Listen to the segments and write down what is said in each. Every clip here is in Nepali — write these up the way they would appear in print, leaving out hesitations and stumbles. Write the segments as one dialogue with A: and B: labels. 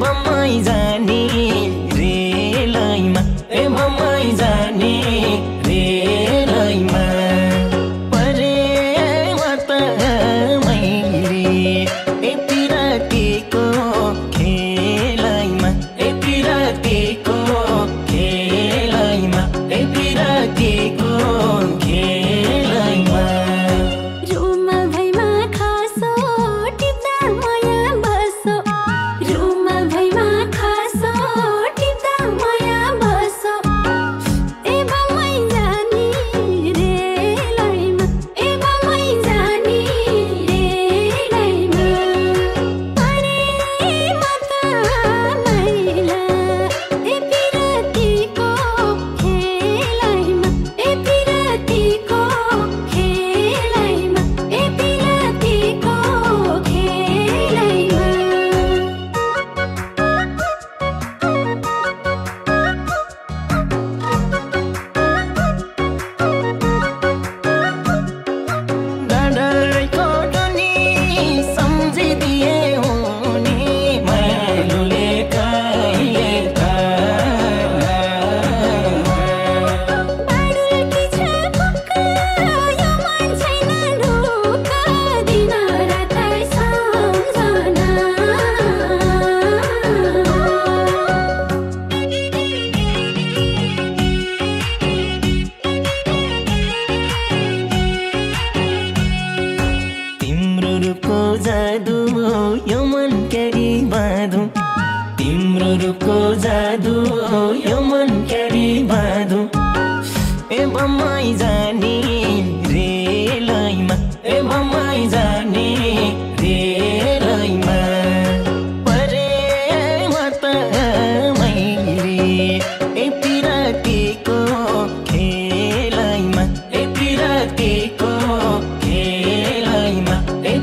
A: बम्बई जाने रेलैमा बम्बई जाने रेलैमा परेमा त मैले पिरातीको खेलैमा पिरातीको खेलैमा पिरातीको खेलैमा जादू यो मन क्यारी बाँधौँ तिम्रो रूपको जादू यो मन क्यारी बाँधौँ बम्बई जाने रेलैमा बम्बई जाने रेलैमा परेमा त मैले पिरातीको खेलैमा पिरातीको खेलैमा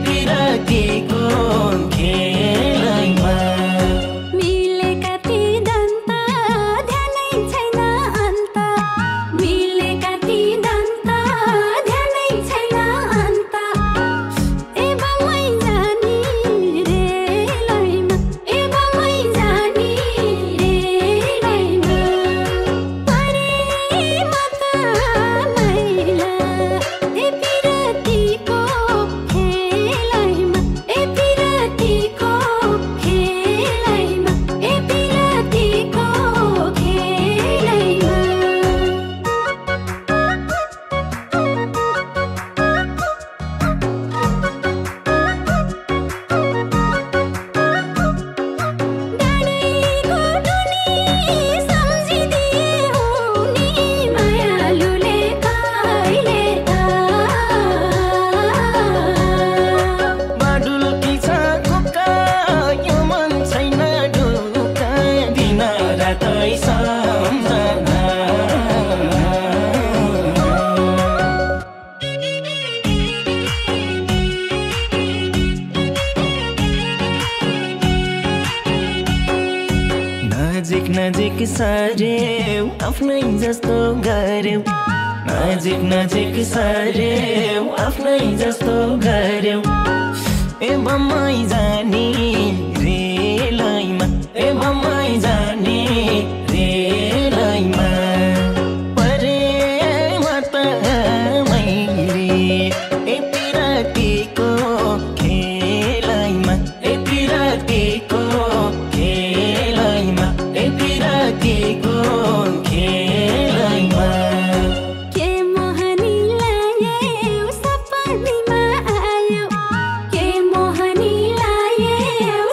A: पिरातीको खेलैमा
B: मिलेका ती दन्त ध्यानै छैन अन्त मिलेका ती दन्त ध्यानै छैन अन्त बम्बई जाने रेलैमा बम्बई जाने रेलैमा परेमा त मैला पिरातीको खेलैमा पिरातीको खेलैमा पिरातीको खेलैमा डाँडैको टुनी सम्झिदिए हुने मायालुले कहिले त
A: बाडुल्की छ कुका यो मन छैन ढुका दिन रातै सम्झना नजिक नजिक सार्यौ आफ्नै जस्तो गर्यौ नजिक नजिक सार्यौ आफ्नै जस्तो गर्यौ बम्बई जाने रेलैमा बम्बई जाने रेलैमा परेमा त मैले पिरातीको खेलैमा पिरातीको खेलैमा पिरातीको खेलैमा
B: के मोहनी लायौ सपनीमा आयो के मोहनी लायौ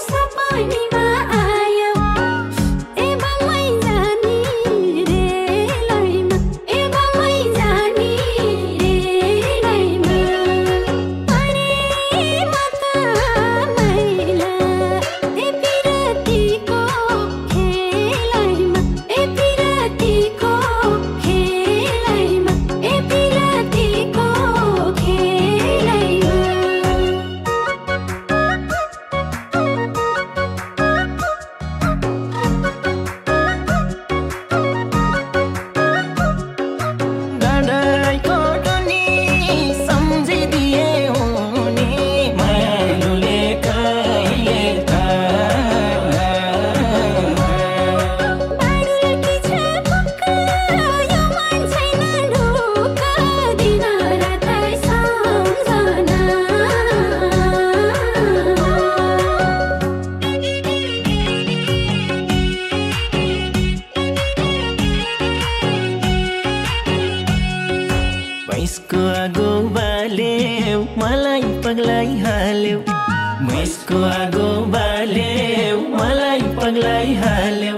A: उसको आगो बाल्यौ मलाई पग्लाई हाल्यौ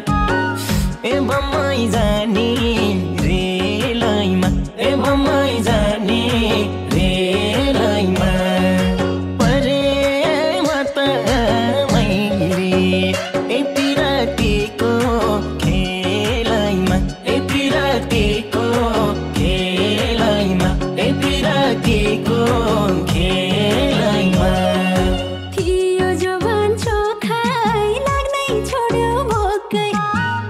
A: ए बम्मै जाने रेलैमा ए बम्मै जाने रेलैमा परे माता मैले ए पिरातीको खेलैमा ए पिरातीको खेलैमा ए पिरातीको खेलैमा
B: थियो जवान चोखाइ लाग्नै छोड्यो भोकै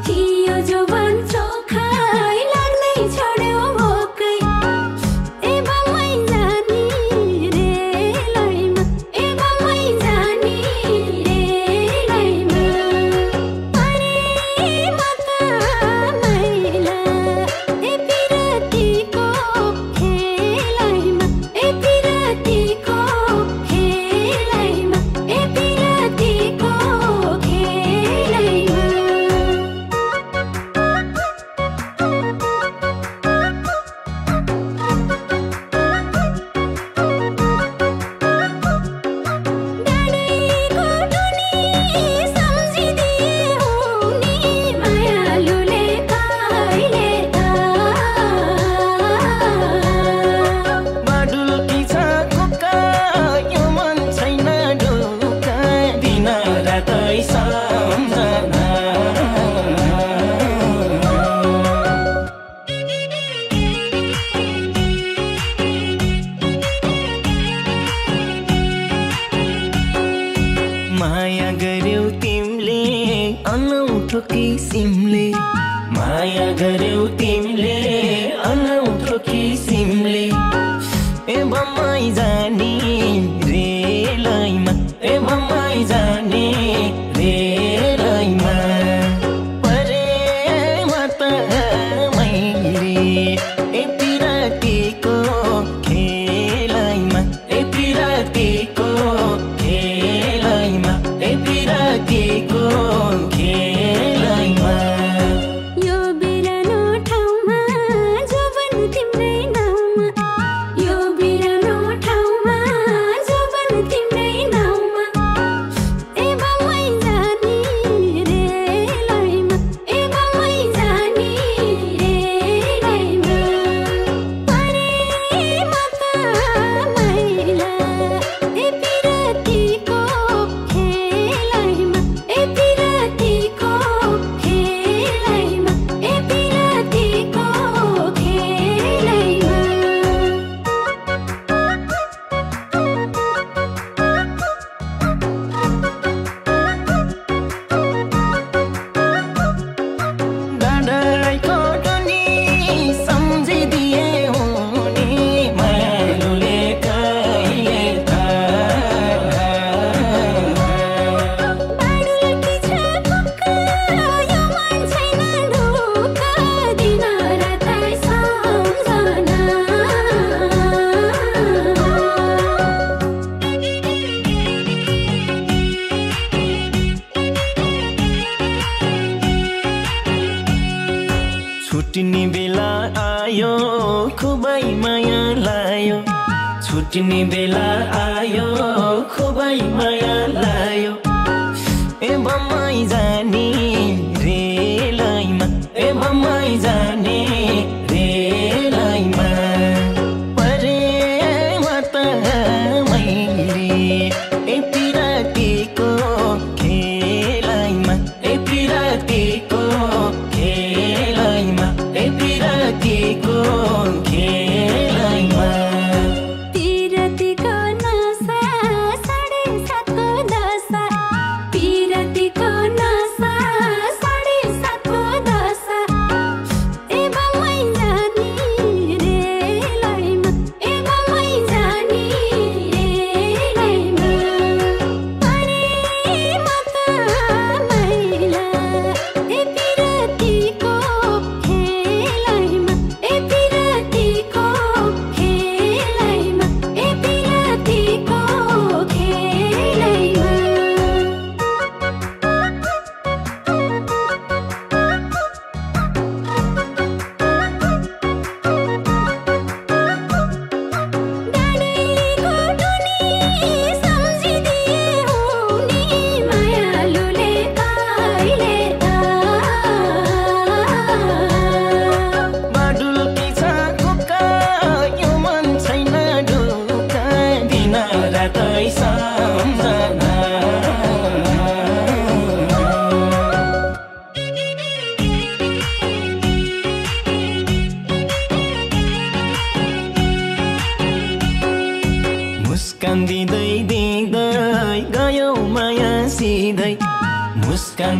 B: थियो जवान चोखाइ लाग्नै छोड्यो भोकै ए बम्मै जानी रेलैमा ए बम्मै जानी रेलैमा परे माता मैला ए पिरातीको खेलैमा ए पिरातीको खेलैमा ए पिरातीको खेलैमा डाँडैको टुनी सम्झिदिए हुनी मायालुले कहिले त
A: बाडुल्की छ कुक्का यो मन छैन ढुक्का दिन रातै सम्झना माया गर्यौ तिमीले अनौठो किसिमले माया गर्यौ तिमीले अनौठो किसिमले ए बम्मै जाने रेलैमा ए बम्मै जाने रेलैमा परे माता मैले ए पिरातीको खेलैमा ए पिरातीको खेलैमा ए पिरातीको खेलैमा
B: यो बिरानो ठाउँमा जोवन तिम्रै नाउँमा यो बिरानो ठाउँमा जोवन तिम्रै नाउँमा ए बम्मै जानी रेलैमा ए बम्मै जानी रेलैमा परे माता मैला ए पिरातीको खेलैमा ए पिरातीको खेलैमा ए पिरातीको खेलैमा
A: डाँडैको टुनी सम्झिदिए हुनी मायालुले कहिले त
B: बाडुल्की छ कुक्का यो मन छैन ढुक्का दिन रातै सम्झना
A: छुट्ने बेला आयो खुबै माया लायो छुट्ने बेला आयो खुबै माया लायो ए बम्मै जाने रेलैमा ए बम्मै जाने रेलैमा परे माता मैले ए पिरातीको खेलैमा ए पिरातीको खेलैमा ए पिरातीको खेलैमा
B: पिरातीको नसा 7:30 को दशा पिरातीको नसा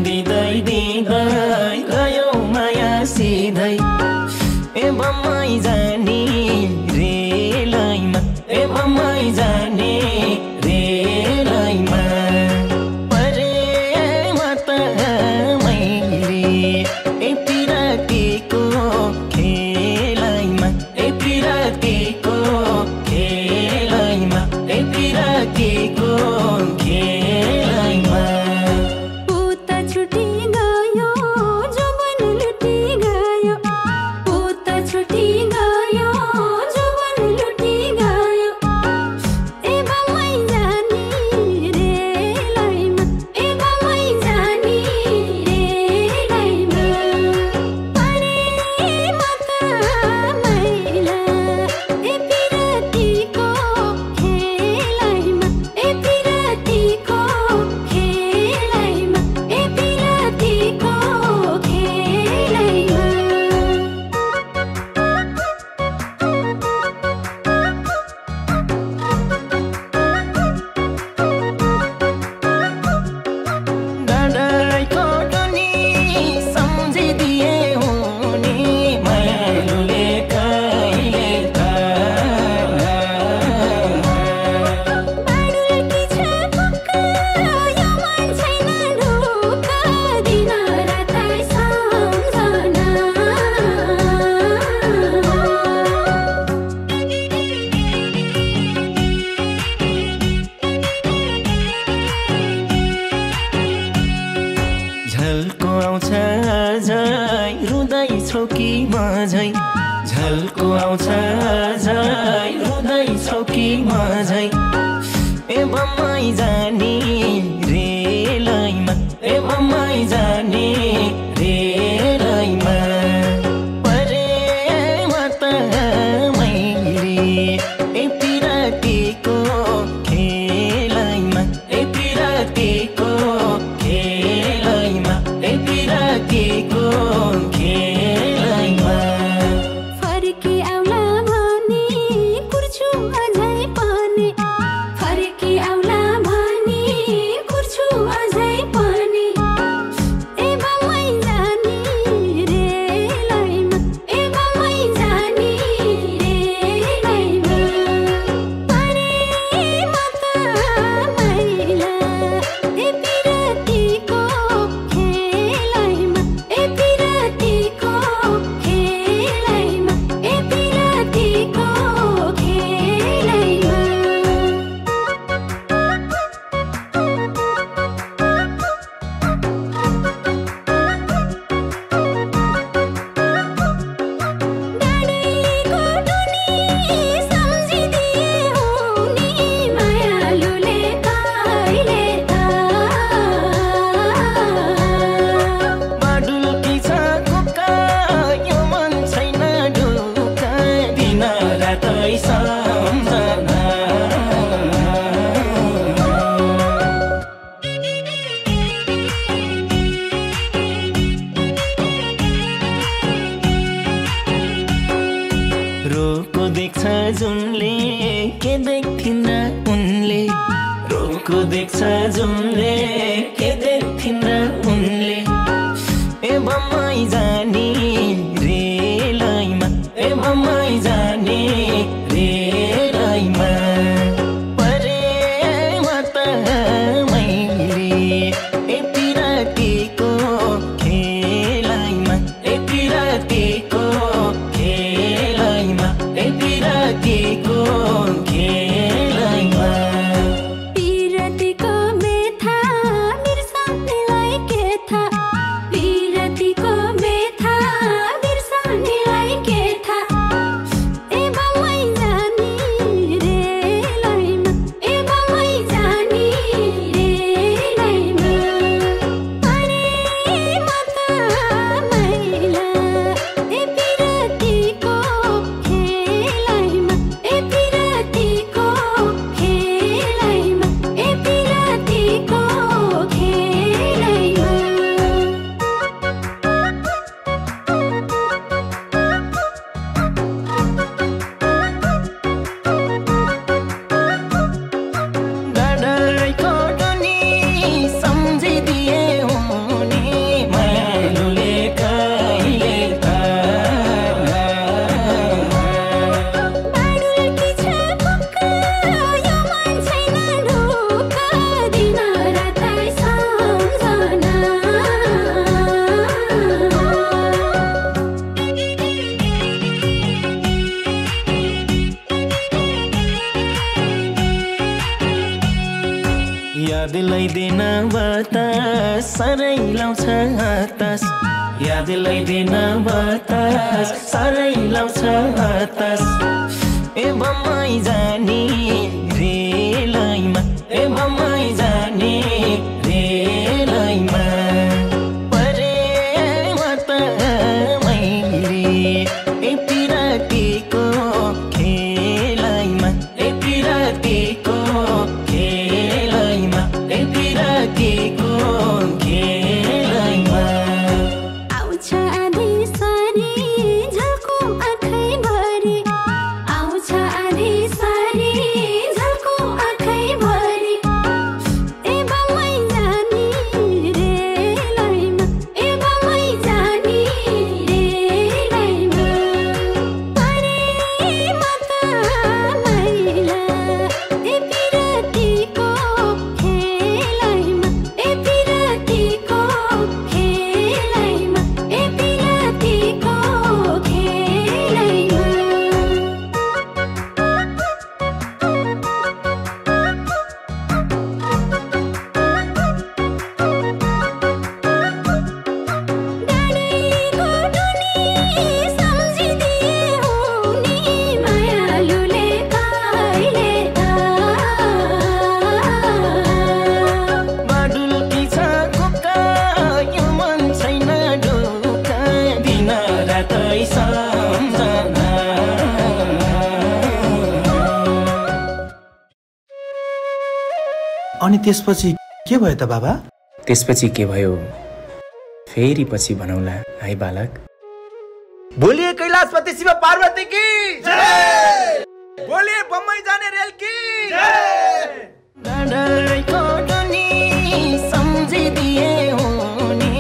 A: दिँदै दिँदै गयो माया सिधै ए बम्मै जाने रेलैमा ए बम्मै जाने रेलैमा परेमा त मैले ए पिरातीको खेलैमा ए पिरातीको खेलैमा ए पिरातीको खेलैमा
B: पुत छुटी गयो जवन लुटी गयो पुत छुटी गयो जवन लुटी गयो ए बम्मै जानी रेलैमा ए बम्मै जानी रेलैमा परेमा त मैला ए पिरातीको खेलैमा ए पिरातीको खेलैमा ए पिरातीको खेलैमा
A: डाँडाको टुनी सम्झिदिए हुने मायालुले कहिले
B: बाडुल्की छ पक्का यो मन छैन ढोका दिन रात सम्झना
A: झल्को आउँछ अझै रुँदैछौ कि मझै झल्को आउँछ अझै रुँदैछौ कि मझै ए बम्मै जाने रेलैमा ए बम्मै जाने रेलैमा परेमा त मैले ए पिरातीको खेलैमा ए पिरातीको खेलैमा ए पिरातीको खेलैमा
B: फर्की आउला भने कुर्छु अझै पनि फर्की आउला भने कुर्छु अझै पनि ए बम्मै जानी रेलैमा ए बम्मै जानी रेलैमा परेमा त मैला ए पिरातीको खेलैमा ए पिरातीको खेलैमा ए पिरातीको खेलैमा डाँडीको टुनी सम्झिदिए हुने मायालुले कहिले त
A: बाडुल्की छ कुक्का यो मन छैन ढुक्का दिन रातै सम्झना रोको देख्छ जुनले के देख्थिन् र उनले रोको देख्छ जुनले के देख्थिन् र उनले ए बम्मै जाने रेलैमा ए बम्मै जाने रेलैमा परेमा त मैले ए पिरातीको खेलैमा ए पिरातीको खेलैमा ए पिरातीको खेलैमा
B: पिरतीको मेथा बिर्सनेलाई के थाहा पिरतीको मेथा बिर्सनेलाई के थाहा
A: साह्रै लाउँछ हतास यादलाई दिन बतास साह्रै लाउँछ हतास ए बम्मै जाने रेलैमा ए बम्मै जाने रेलैमा परे मत मैले ए पिरातीको खेलैमा ए पिरातीको खेलैमा ए पिरातीको खेलैमा
B: आउँछ आधी सारी झल्को आँखैभरि आउँछ आधी सारी झल्को आँखैभरि ए बम्मै जाने रेलैमा ए बम्मै जाने रेलैमा परे मत मैला ए पिरातीको खेलैमा ए पिरातीको खेलैमा ए पिरातीको खेलैमा डाँडीको टुनी सम्झिदिए हुनी मायालुले कहिले त
A: बाडुल्की छ कुका यो मन छैन ढोका दिन रातै सम्झना
C: अनि त्यसपछि के भयो त बाबा?
D: त्यसपछि के भयो फेरि पछि भनौला है बालक।
C: बोलिए कैलाशपति शिव पार्वती की जय, बोलिए बम्बई जाने रेल की जय।
A: डाँडाको टुनी सम्झिदिए हुनी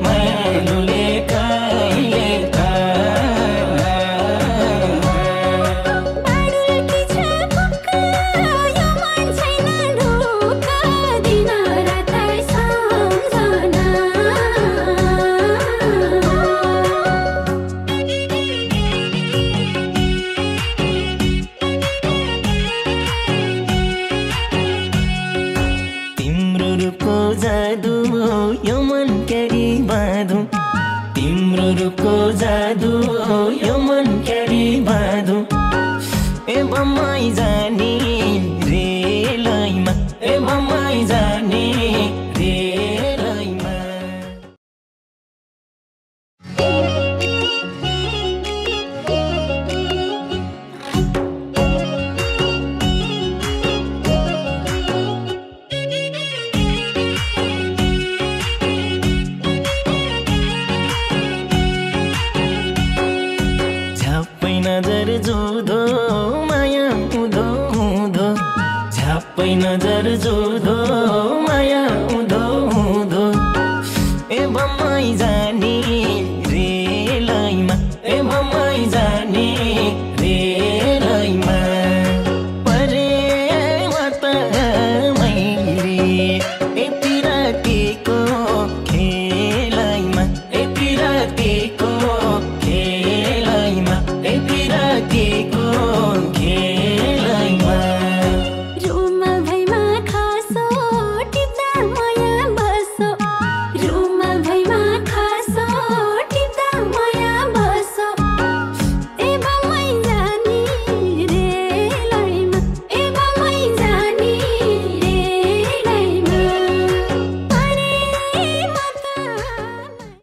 A: मायालुले कहिले त
B: बाडुल्की छ कुका यो मन छैन ढोका दिन रातै सम्झना
A: तिम्रो रूपको जादु यो मन क्यारी बाँधु तिम्रो रूपको जादु यो मन क्यारी बाँधु ए बम्मै जाने रेलैमा ए बम्मै जाने रेलैमा झ्याप्पै नजर जोधो माया उधो उधो झ्याप्पै नजर जोधो माया उधो उधो ए बम्मै जाने रेलैमा ए बम्मै जाने